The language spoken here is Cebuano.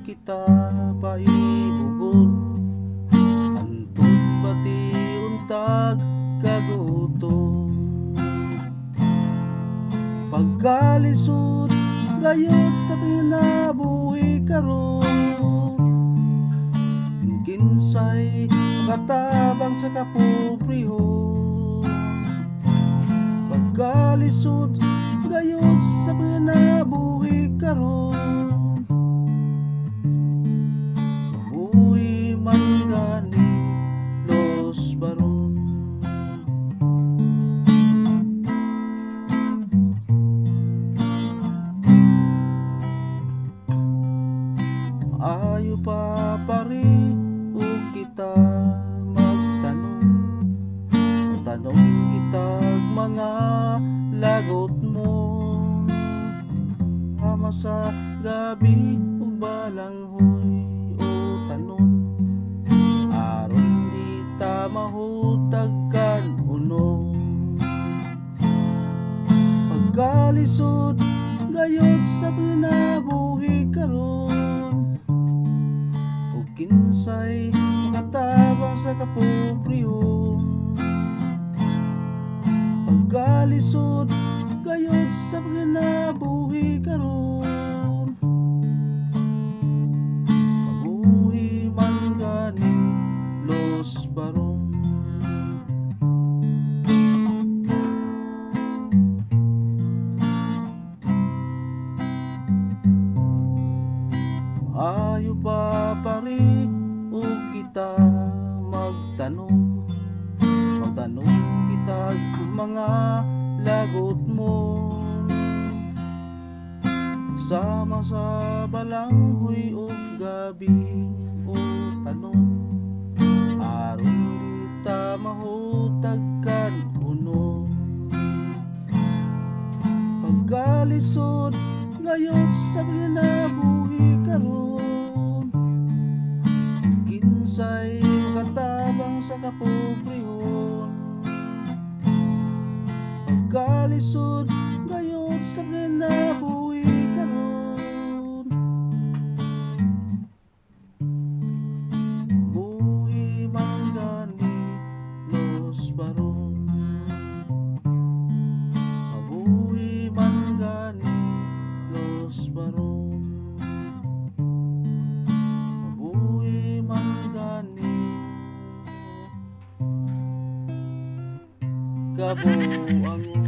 kita paibugon. Antod bation tag kagutom. Pagkalisod gayod sa kinabuhi karon, kinsay makatabang sa kapobrehon. Pagkalisod gayod sa kinabuhi karon, mabuhi man gani Los Baron. Maayo pa pare og kita magtanong. Magtanong kitag mga lagot mo. Ama sa gabi ug balanghoy o tanon, aron di ta mahutag kan unom. Pagkalisod gayod sa kinabuhi karon, ug kinsay makatabang sa kapobrehon. Pagkalisod gayod sa kinabuhi karon, mabuhi man gani Los Baron. Maayo pa pare og kita magtanong. Magtanong kitag mga lagot mo. Sama sa balanghoy ug gabi o tanon, aron di ta mahutag kan unom. Pagkalisod gayod sa kinabuhi karon, kinsay makatabang sa kapobrehon. Pagkalisod gayod sa kinabuhi karon, buhi man gani Los Baron. Mabuhi man gani Los Baron. Mabuhi man gani Kabuangon.